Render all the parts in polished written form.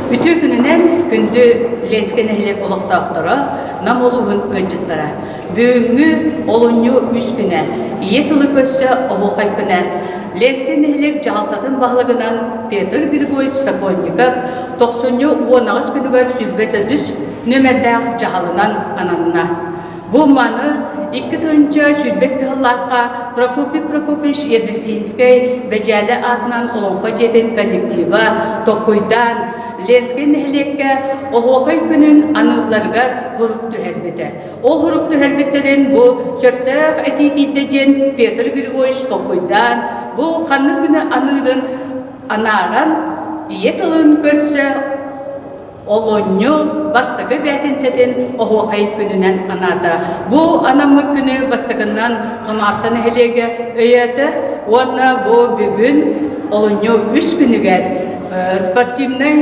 Үтүө күнүнэн күндү Ленскэй нэһилиэк олохтоохторо, Нам улууһун ыалдьыттара. Бүгүҥҥү олунньу үс күнэ, ийэ тылы көрсө оһуохай күнэ. Ленскэй нэһилиэк дьаһалтатын баһылыгынан Петр Григорьевич Сокольников тохсунньу 18 күнүгэр 24 нүөмэрдээх дьаһалынан ананна. Бу маны 2022 сыллаахха Прокопий Прокопьевич Ядрихинскэй Бэдьээлэ аатынан Олоҥхо дьиэтин коллектива толкуйдаан Ленскэй нэһилиэккэ Оһуохай күнүн аныылларыгар сурук түһэрбитэ. Ол сурук түһэрбиттэрин бу сөптөөх этии киирдэ диэн Петр Григорьевич толкуйдаан, бу ханнык күнү аныырын анааран, ийэ тылын көрсө Олунньу бастакы бээтинсэтин оһуохай күнүнэн анаата. Бу анаммыт күнү бастакыннан Хамаатта нэһилиэгэ өйөөтө уонна бу бүгүн олунньу үс күнүгэр спортивнай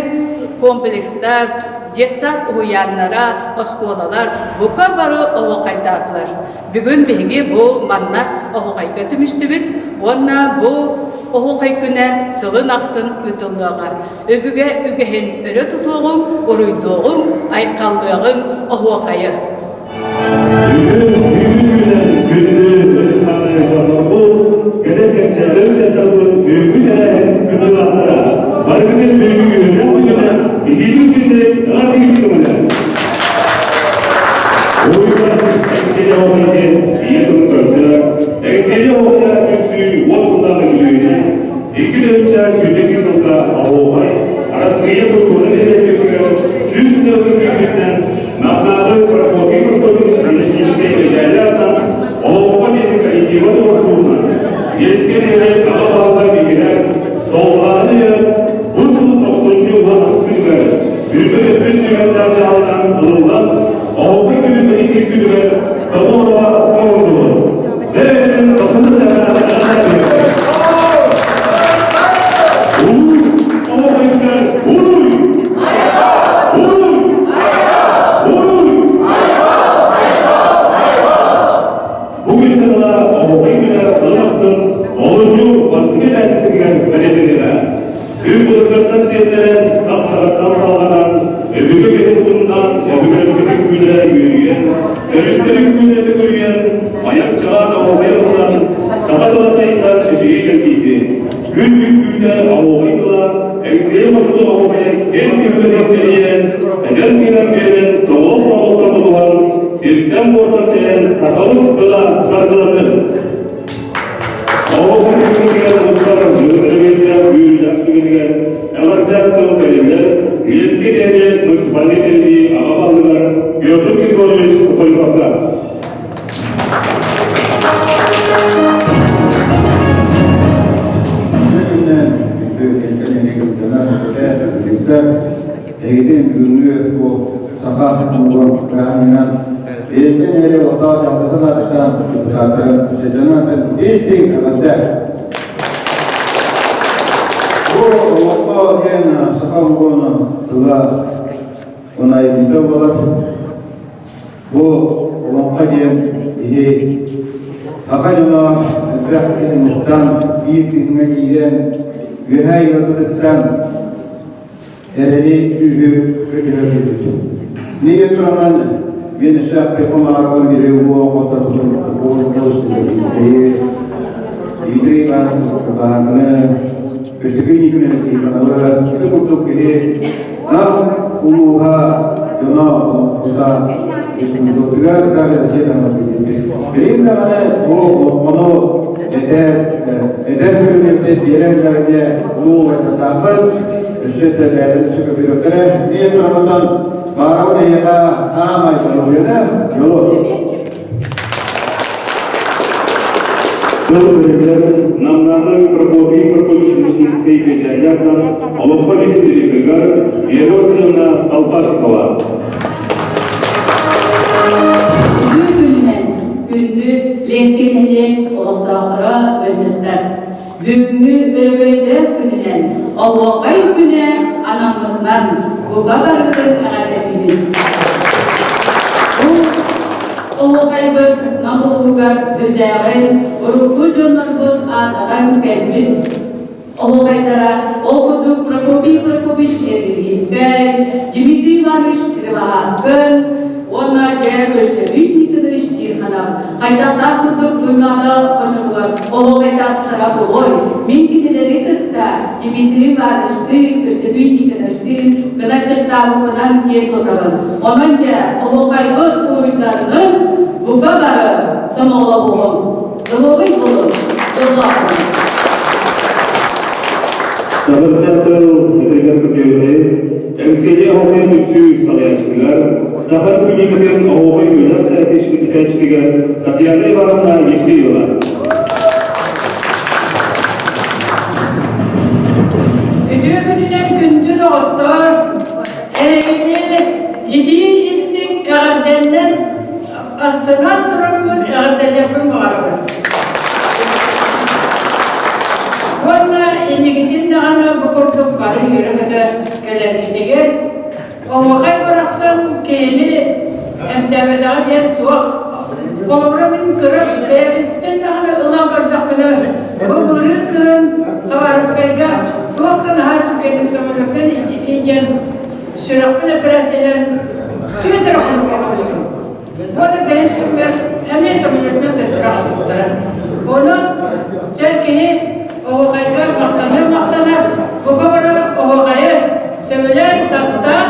комплекстар, детсад уһуйааннара, оскуолалар бука бары оһуохайдаатылар. Бүгүн биһиги бу манна оһуохайга түмүстүбүт уонна бу оһуохай күнэ сылын ахсын ыытыллыаҕа. Өбүгэ үгэһин өрө тутуоҕуҥ, уруйдуоҕуҥ, айхаллыаҕыҥ оһуохайы! Бүгүн күндү ытык дьоннорбут, кэлэр кэнчээри ыччаттарбыт бүгүҥҥү тэрээһин кыттыылаахтара, барыгытын бүгүҥҥү үөрэх күнүнэн итиитик сирдик ыҥыртыгын көҥүлэ. Уруйдан Эксиэдэ оҕо диэн ийэ тылын көрсө, Эксиэдэ оҕото түмсүү уон сыллаах үбүлүөйүнэн 2022 сылга Оһуохай Арассыыйа культурнай нэһилиэстибэтигэр 100 тыһыынча киирбитинэн Намнааҕы Прокопий Прокопьевич Техническэй Бэдьээлэ аатынан Олоҥхо диэн коллектива туруорсуутунан Ельскэй нэһилиэк аҕа баһылыга биһирээн солбуһаарын ыйан бу сыл тохсунньу уон ахсыс күнүгэр 24 нүөмэрдээх дьаһалынан ылыллан Оһуохай күнүн бэлиэтиир күнүгэр тоҕуоруһа оҥоһуллубут. Бэйэтин тохсунус Уруй! Уруй! Уруй! Бу күнтэн ыла оһуохай күнэ сыл ахсын олунньу бастакы бээтинсэтигэр бэлиэтэниэҕэ. Күн былыргыттан сиэттэрэн, сах-саҕаттан салҕанан, өбүгэ киһи тутумнаан, өбүгэлэрбитин күүнэ үөрүйэн, төрүттэрин күүнэ төгүрүйэн, айах чаҕаан оһуохай ылынан, саха тыла сайдан чэчирии чэрдийдин. Күн үҥкүүтэ оһуохай тыла, Эҥсиэли хочотун оһуохайа киэҥ түһүлгэтин тэрийэн, эдэр тыынан биэрэн, тоҕол-тоҕолтон тутуһан, сиртэн-буортан тэйэн сахабыт тыла саргыланнын! Оһуохай түмүгэр устар үөрүүлээх үөрүүлээх түгэнигэр эҕэрдэ тыл бэриллэр Ленскэй нэһилиэк муниципальнай тэриллии аҕа баһылыгар Петр Григорьевич Сокольниковка. Эһигитин бүгүҥҥү бу саха омугун бырааһынньыгынан Ленскэй нэһилиэк олохтоох дьаһалтатын аатыттан депутаттарын Светлана истиҥ эҕэрдэ! Бу олоххо диэн саха омугун тыла уонна айымньыта буолар. Бу олоҥхо диэн киһи саха дьоно элбэх киһи мустан биир күҥҥэ киирэн үөһээ ыалбытыттан эрэли күүһү көрдөһөрбүт. Неге тураман мен өссө хомаарбын биһи уо хотторбутун Дмитрий Иванович Баһаҥканы Өтүкүн Николаевич Тихоновы ити курдук биһи Нам улууһа дьоно олоҥхоһута республикатыгар да Россия Билигин даҕаны бу олоҥхону эдэр эдэр көлүөнэбитэ тиэрэ сылдьарга улуу убайдардаахпыт өссө да бэйэтин өссө көбүлүөхтэрэ Ние тураммытан баарабын эйиэхэ хаамай доруобуйаны дьолу Тыл бэриллэр Намнааҕы Прокопий Прокопьевич Михинскэй Бэчээйэ олоххо директорыгар Вера Васильевна Колпашникова. Бүгүн күнүнэн күндү Ленскэй нэһилиэк олохтоохторо ыалдьыттар. Бүгүҥҥү өрөгөйдөөх күнүнэн Оһуохай күнэ анаммытынан бука барытын эҕэрдэлиибин. Бу оһуохайбыт Нам улууһугар үрдээҕин урукку дьоннорбут ааттатан кэлбит оһуохайдара ол курдук Прокопий Прокопьевич Эрдигинскэй, Иванович Кривоһааккын уонна дьэ Көстөкүүн Никонович Тихонов хайдахтаах курдук Туймаада хочотугар оһуохайдаахтара буолуой? Мин кинилэри кытта Дмитрий Ивановичтыын, Көстөкүүн Никоновичтыын кыначчыттаабыппынан киэн тутабын. Онон дьэ оһуохайбыт уруйданнын, бука бары сомоҕолоһуоҕуҥ. Доруобай буолуҥ, дьоллоох буолуҥ. Табыктан тыл этэригэр күрдьүөтэ, Эҥсиэли оһуохай түмсүү салайааччытыгар, Саха Республикатын оһуохай үөрэх этээччитигэр Татьяна Ивановна Евсеева. Үтүө күнүнэн күндү доҕоттор, эһигини итии истиҥ эҕэрдэннэн астынан тураммын эҕэрдэлиэхпин баҕарабын. Уонна инникитин даҕаны бу курдук бары үөрэ-көтө кэлэргитигэр оһуохай барахсан киһини эмтээбэтэҕэ диэн суох. Холобура мин кыра бэйэбиттэн даҕаны ылан көрдөхпүнэ, бу былырыын кыһын Хабаровскайга туох да наһаа түргэнник самолекка илдьэн сүрэхпин эпэрээссийэлээн түөрт эрэ хонукка хоммутум. Уонна бэһис күммэр эмиэ самолетынан төттөрү аҕалбыттара. Онон дьэ киһи оһуохайга махтанар-махтанар, бука бары оһуохайы сөбүлээн, таптаан,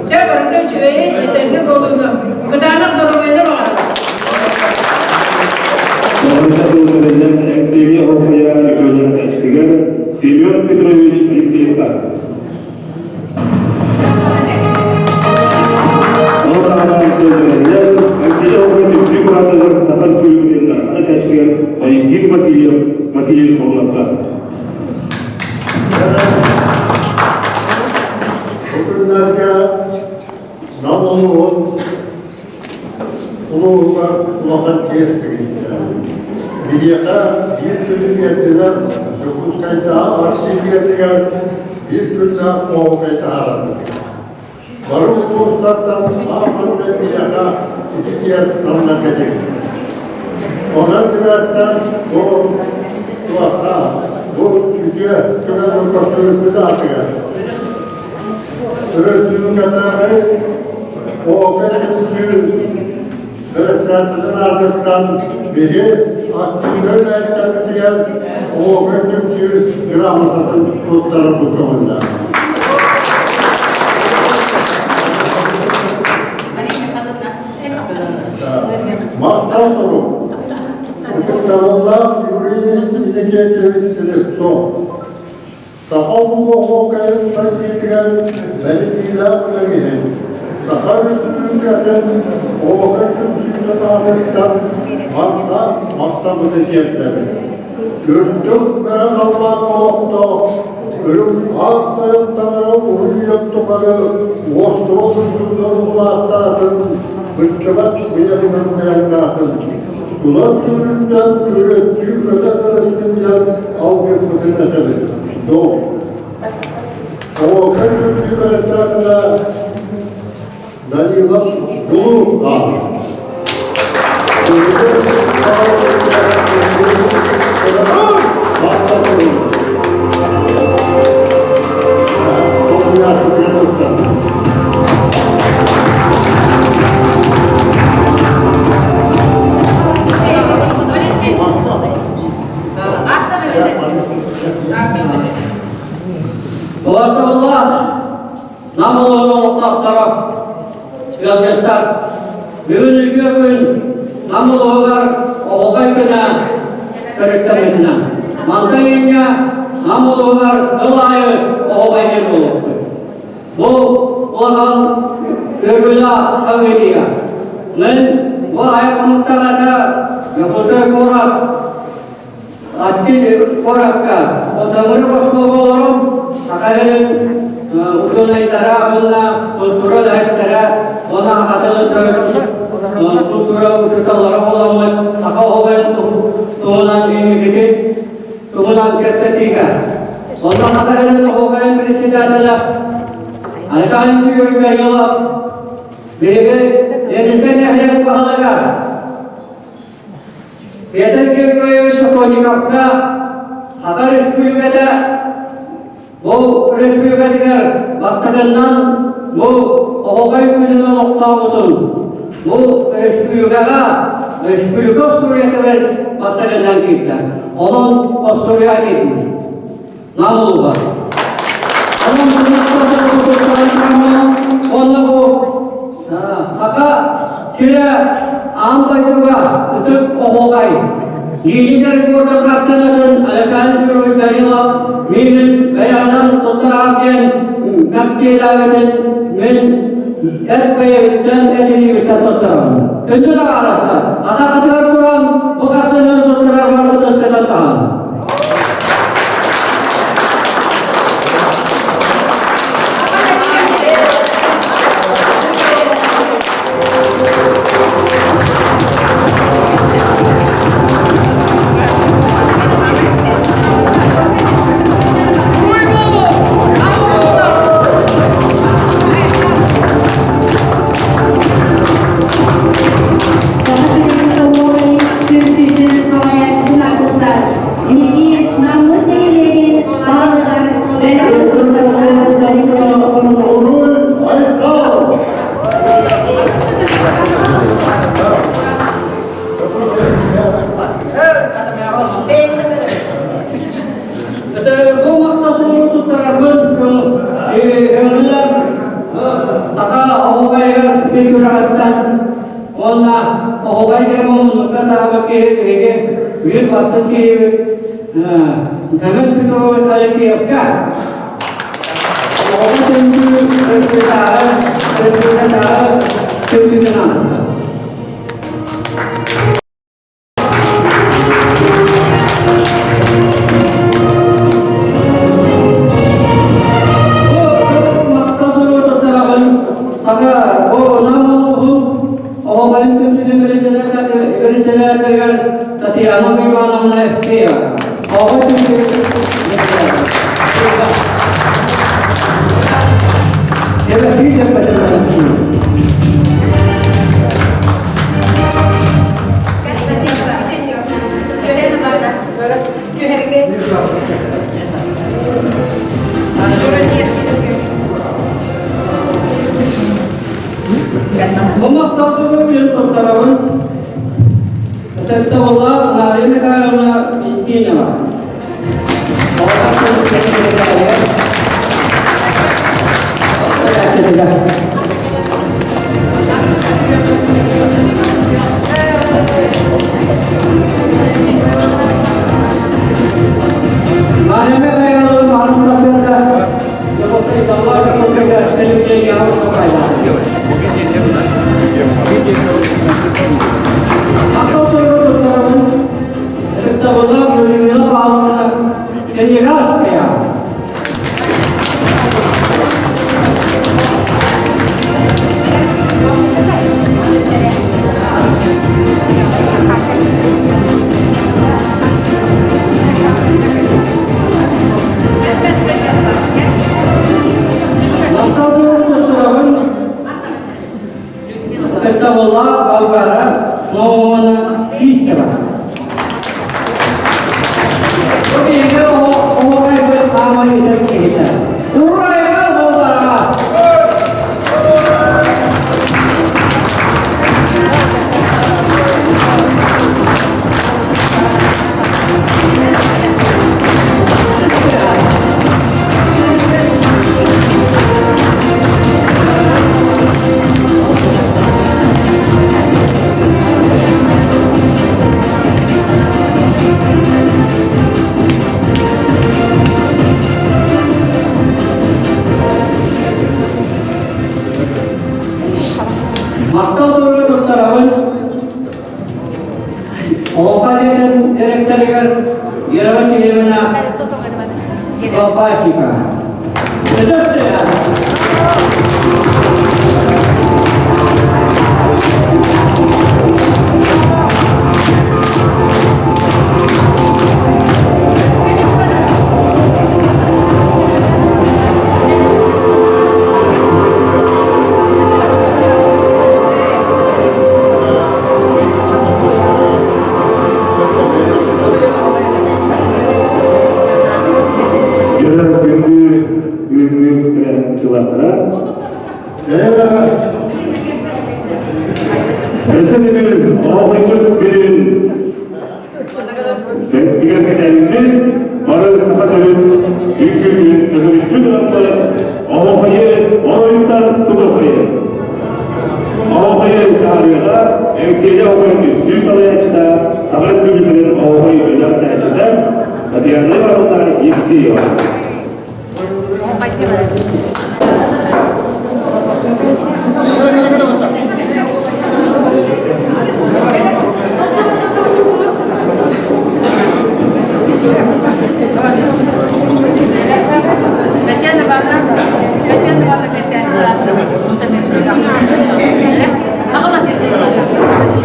дьэ барыта үчүгэйи, этэҥҥэ буолууну, кытаанах доруобуйаны баҕарабын. Махтал тылларынан Алексеевич Оһуохайа үтүөлээх этээччитигэр Семен Петрович Алексеевка. Ол таһынан тылларынан Алексей Оһуохай түмсүү кураторыгар Саха Республикатын Дархан этээччитигэр Валентин Васильев Васильевич Хоруновка. Бу күннэргэ Нам улууһун улууһугар улахан чиэс тигистэ. Биһиэхэ биир күнү биэрдилэр Дьокуускайдааҕы Арсидиятыгар биир күннээх оһуокай таһаарарбытыгар. Бары улуустартан аан маҥнай биһиэхэ ити чиэс Намнарга тигистэ. Онон сибээстээн бу туохха бу үтүө түгэн көрсүбүппүт аатыгар Өрөспүүбүлүкэтээҕи ОК түмсүү бэрэссэдээтэлин аатыттан биһи активнай үлэһиттэрбитигэр ОК түмсүү грамотатын туттарарбыт көҥүллээх. Махтал сурук. Ытыктабыллаах Юрий Иннокентьевич Слепцов. Саха омук оһуокайын сайдыытыгар бэриллиилээх үлэҥ Саха Өрөспүүбүлүкэтин оһуокай түмсүүтүн аатыттан барҕа махталбытын тиэрдэбит. Үрдүк мэҥэ халлаан олохтоох үрүҥ аар тойон таҥара уһун үйэм тухары уостубат уйгуннар улааттаатын, быстыбат быйаҥынан быйаҥнаатын. Тула түүнүттэн күрүөттүү көтө сырыттын диэн алгыспытын этэбит. Доо. Оһуокай түмсүү бэрэссэдээтэлэ Данилов Булур аҕа. Улааталлаах Нам улууһун олохтоохторо, ыалдьыттар, бүгүн үтүө күн Нам улууһугар оһуохай күнэ төрүттэммитинэ. Мантан инньэ Нам улууһугар сыл аайы оһуохай диэн буолуохпут. Бу улахан үөрүүлээх событие. Мин бу айылҕамыттан Якутскай куорат Аттил куоракка Отамыр оскуолаларын Саха сирин учуонайдара уонна культура үлэһиттэрэ уонна атын культура учууталлара буоламмыт саха оһуобайын туһунан инникитин туһунан кэпсэтиигэ. Онно Саха сирин оһуобайын председателэ Александр Юрьевич Данилов биһиги Ленинскэй нэһилиэк баһылыга Петр Григорьевич Сокольниковка Саха Республиката бу республикатыгар бастакыннан бу оһоҕой күнүн олохтообутун бу республикаҕа республика остуоруйатыгар бастакынан киирдэ. Онон остуоруйа киирдибит. Нам улууһа. Онон Онно бу Саха сирэ аан дойдуга ытык оһуохай Гиинигэр куорат хартыынатын Александр Федорович Данилов миигин бэйэҕинэн туттараат диэн мэктиэлээбитин мин эт бэйэбиттэн этиниибиттэн туттарабын. Күндү табаарыстар, атаххытыгар туран бу хартыынаны туттарарбар ытыскытын таһын. Саха сирин оһуохай түмсүүтүн салайааччытын аатыттан биһиги Наммыт нэһилиэгин баһылыгар бэлэх туттарына Борисова Уруй айхал! Бу махтасыны туттарарбын көҥүллэр саха оһуохайыгар ис сүрэҕиттэн уонна оһуохай диэн муннукка таабыт киһи биһиги биир бастыҥ киһибит Семен Петрович Алексеевка оҕо түмсүү республикатааҕы республикатааҕы түмсүүтүн аатыттан. Татьяна Ивановна Евсеева. Оҕо Бу махтал туттарабын. Ытыктабыллаах Мария Михайловна Устинова. Мария Михайловна Марсаферда Ытыктабыллаах Людмила Павловна Кенигасская. Ытыктабыллаах Балбаара Лоҥуона Сиистева. Бу биһиги оһуохайбыт хааман итэр киһитэ. Урайга Балбараҕа! Махтал тылы туттарабын Олоҥхо дьиэтин дириэктэригэр Вера Васильевна Колпашникова. Дьэ, күндү бүгүҥҥү тэрээһин кылаатара. Өссө төгүл оҕойбут күнүн бигэргэтэллэр бары саха төрүт үҥкүүтүн төгүрүччү тураммыт оһуохайы оройуттан тутуохайы. Оһуохайы таһаарыыга Эҥсиэли оһуохай түмсүү салайааччыта, Саха Республикатын оһуохай үтүөлээх Татьяна Ивановна Евсеева. Татьяна Ивановна, Татьяна Ивановна Аҕала Татьяна Ивановна.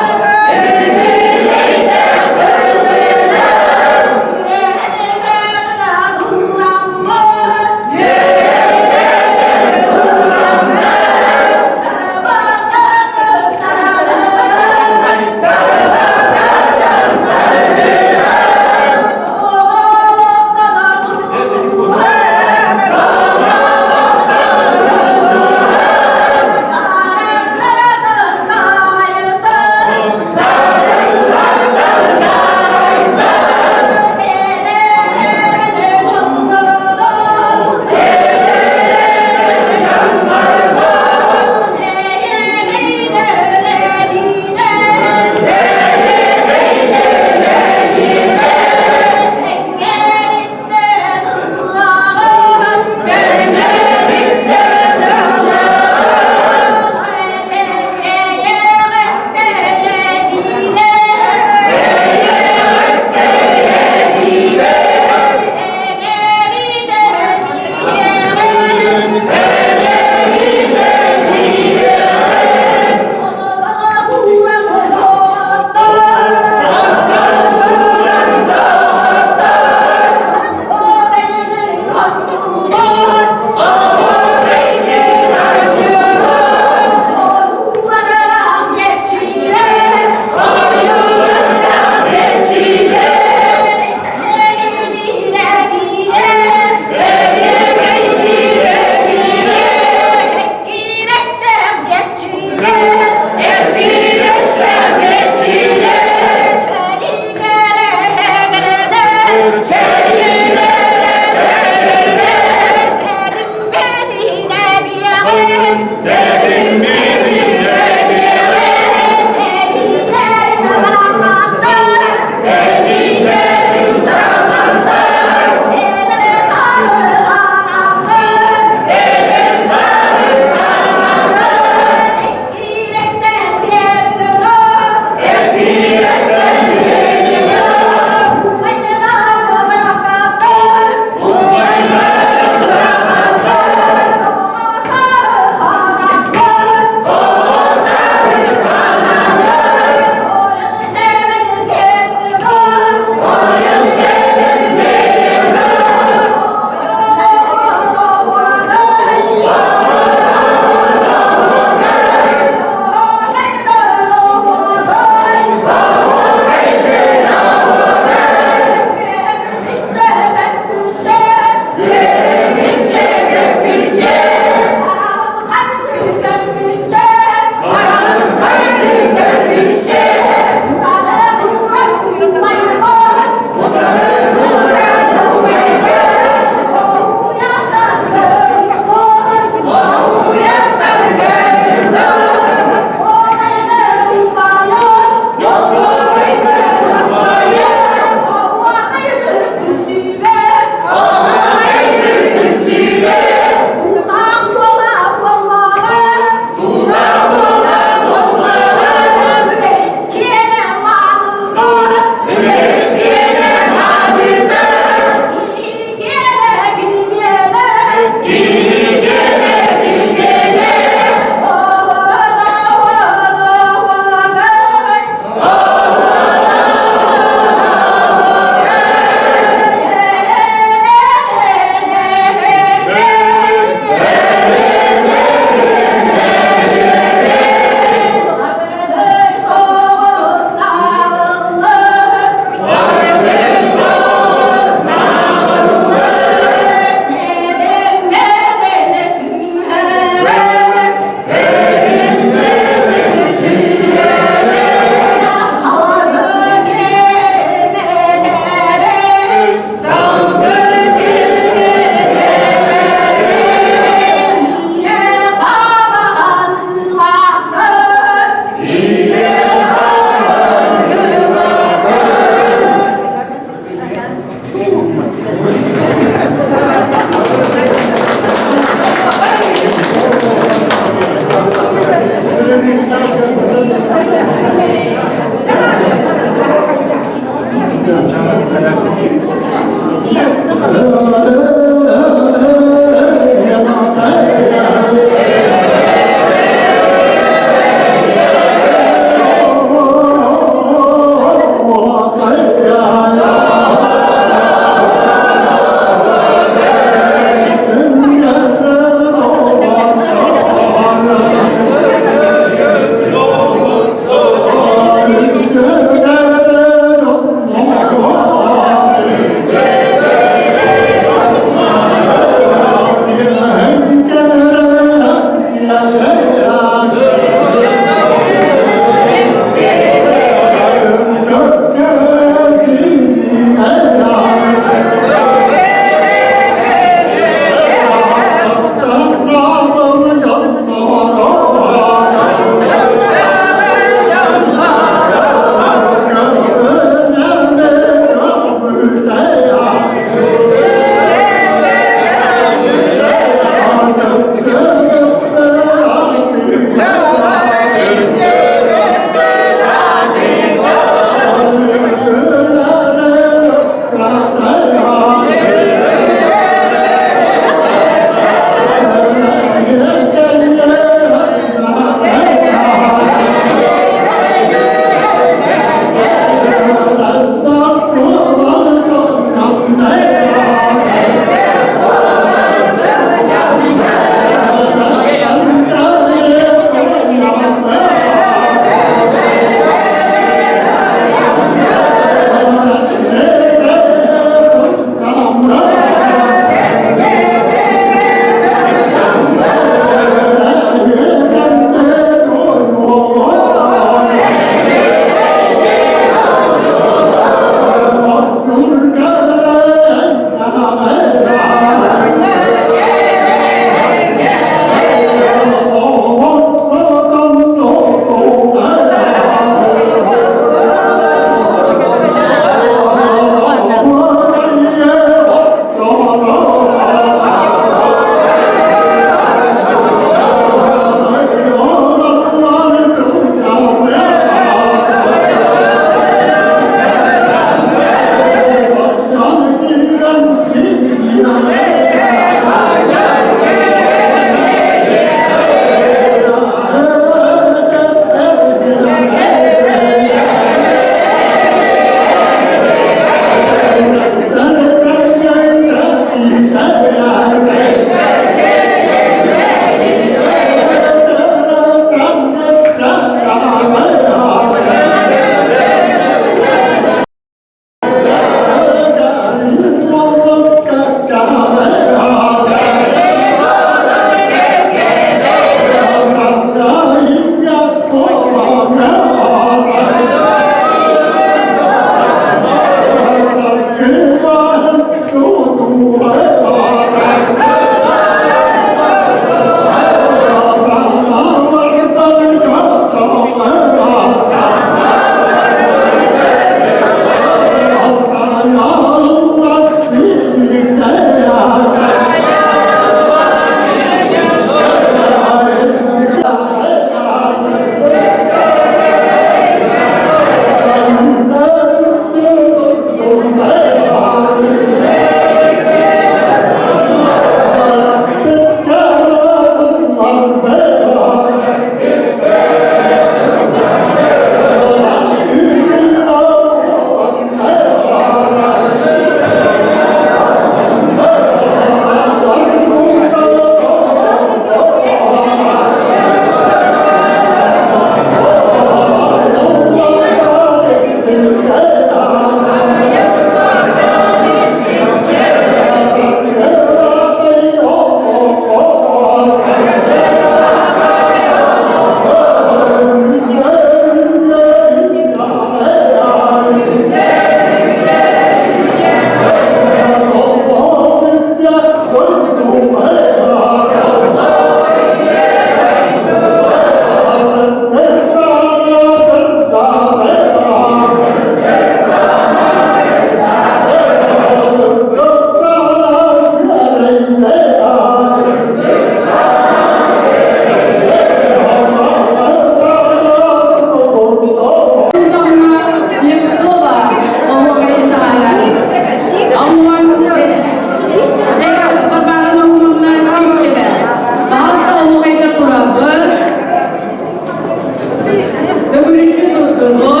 Уһун.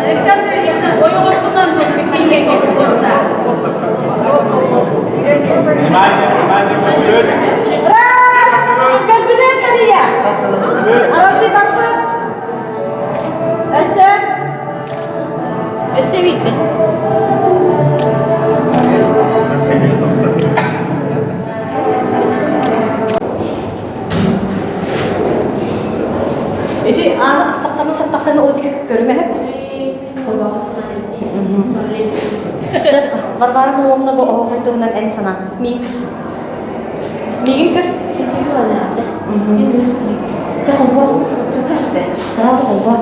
Александра Ильична, ойоҕоскунан кисиҥҥэ кэпсиэхтэ. Внимание, внимание, көрдүбүт. Раз! Көрдүбүт Мария! Аралдьыйбаппыт. Өссө? Өссө биирдэ. Ити ааны астахтарына саттахтарына ол диэки көрүмэһэ. Варвара Наумовна бу оһохой туһунан эн санаа. Миин. Миигин көр. Чэ холбоо. Сразу холбоо.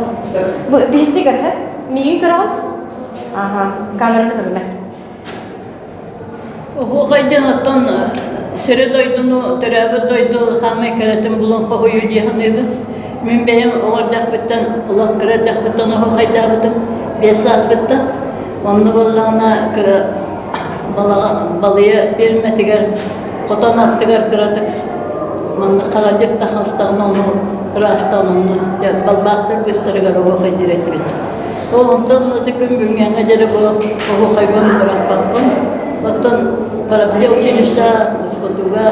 Бу биһикти көр, Миигин көрөҕүн? Аха, камераны көрүмэ. Оһуохай диэн оттон сири-дойдуну, төрөөбүт дойду хаамай кэрэтин булан хоһуйуу дии саныыбын. Мин бэйэм оҕо эрдэхпиттэн, олох кыра эрдэхпиттэн оһуохайдаабытым, 5 сааспыттан. Онно буоллаҕына кыра балаҕа балыйа пиэрмэтигэр хотон аттыгар кыратык манна халадьык тахастаҕына ону ыраастаан онно дьэ балбаахтар быыстарыгар оһуохайдыыр этибит. Ол онтон ыласы күн бүгүҥҥэ диэри бу оһуохайбын бырахпаппын. Оттон парапте училищеҕа СПТУга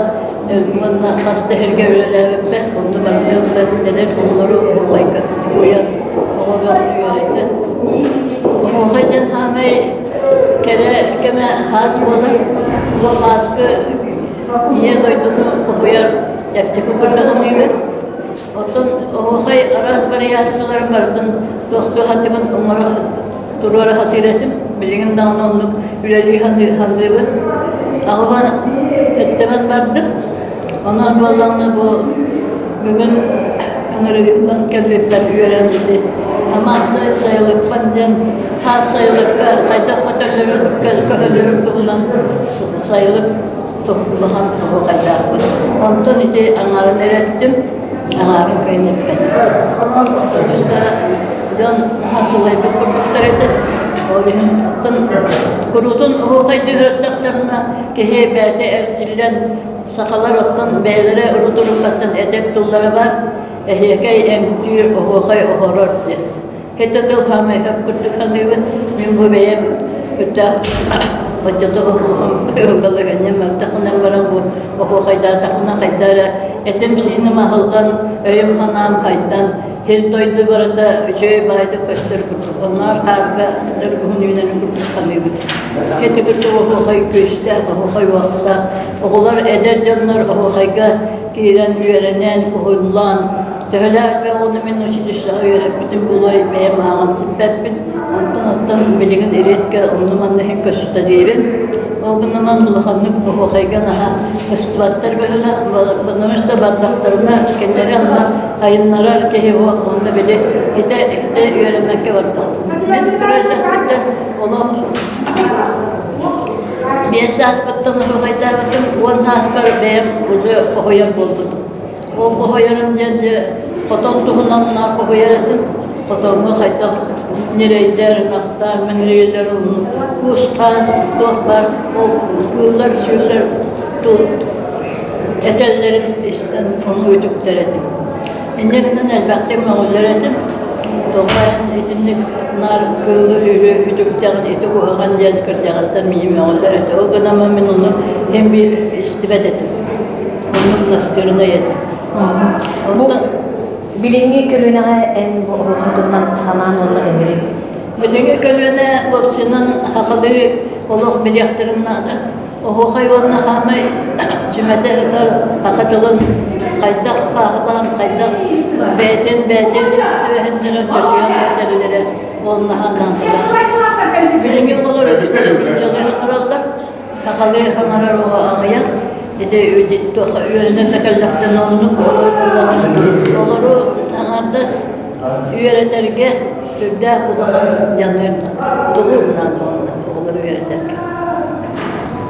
уонна хас да сиргэ үлэлээбиппэр онно барытыттан эдэр оҕолору оһуохайга уһуйан оҕо бөҕөнү үөрэттим. Оһуохай диэн саамай кэрэ кэмэ хаас буолар. Бу хааскы ийэ дойдуну хоһуйар чэпчэки курдук саныыбын. Оттон оһуохай араас барыйааччыларын барытын туохтуу сатыыбын оҥоро туруора сатыыр этим. Билигин даҕаны оннук үлэлии саныыбын. Аҕабар эттэбэн бардым. Онон буоллаҕына бу бүгүн ыҥырыгынан кэлбиппэр үөрэн ити Амаансай сайылыкпан диэн хаас сайылыкка хайдах көтөллөрүн көһөллөрүн туһунан сайылык улахан оһуохайдаахпын. Онтон ити аҥаарын эрэ эттим, аҥаарын кыайан эппэтим. Өстө дьон наһаа сылайбыт курдуктар этэ. Ол иһин оттон куруутун оһуохайдыы сырыттахтарына киһи бэйэтэ эрчиллэн сахалар оттон бэйэлэрэ урут-уруккаттан этэр тыллара баар эһиэкэй эмтиир оһуохай оһорор диэн. Хэтэ тыл хаамай өп курдук саныыбын. Мин бу бэйэм үрдээх оччотооҕу улахан балаһыанньам мөлтөхүнэн баран бу оһуохайдаатахпына хайда эрэ этим-сииним аһыллан, өйүм-санаам хайдан, сир-дойду барыта үчүгэй баайдык көстөр курдук. Оннооҕор хаарга дөргүһүн үүнэрин курдук саныыбын. Ити курдук оһуохай күүстээх, оһуохай уохтаах. Оҕолор, эдэр дьоннор оһуохайга киирэн үөрэнэн, уһуллан, Төһөлөөх элбэх оҕону мин училищеҕа үөрэппитим буолуой, бэйэм ааҕан сиппэппин. Онтон оттон билигин редко онно-манна иһин көстөлүүбүн. Ол гынан улаханнык оһуохайга наһаа көстүбэттэр быһыылаах, потому что бардахтарына кинилэри онно айыннарар киһи суох, онно били итэ итэ үөрэммэккэ бардахтарына. Мин кыра эрдэхпиттэн олох 5 сааспыттан оһуохайдаабытым, 10 сааспар бэйэм уже хоһуйар буолбутум. Ол хоһуйарым диэн дьэ хотон туһунан хоһуйар этим. Хотоҥҥо хайдах ньирэйдэр, ынахтар, мөҥүрүйэллэр кус-хаас туох баар ол кыыллар-сүөллэр этэллэрин истэн ону үтүктэр этим. Инньэ гынан элбэхтик мөҕүллэр этим. Тоҕо итинник наар кыылы үүрү үтүктэҕин ити куһаҕан диэн кырдьаҕастар миигин мөҕүллэр этэ. Ол гынан мин ону син биир истибэт этим. Оннук настырнай этэ. Бу билиҥҥи көлүөнэҕэ эн бу оһуохай туһунан санаан уонна ыҥырыҥ. Билиҥҥи көлүөнэ вовсенан сахалыы олох билиэхтэрин наада. Оһуохай уонна хаамай сүмэтэ ыытар саха тылын хайдах сааһылаан, хайдах бэйэтин бэйэтин сөп түбэһиннэрэн чочуйан этэллэрэ ол наһаа наадалаах. Билиҥҥи оҕолор үксүлэрэ нууччалыы саҥараллар. Сахалыы саҥарар оҕо аҕыйах, ити үөрэнэн да кэллэхтэринэ оннук олору буллаҕына, олору аҥаардас үөрэтэргэ сүрдээх улахан дьаныыр, тулуур наада уонна оҕолору үөрэтэргэ.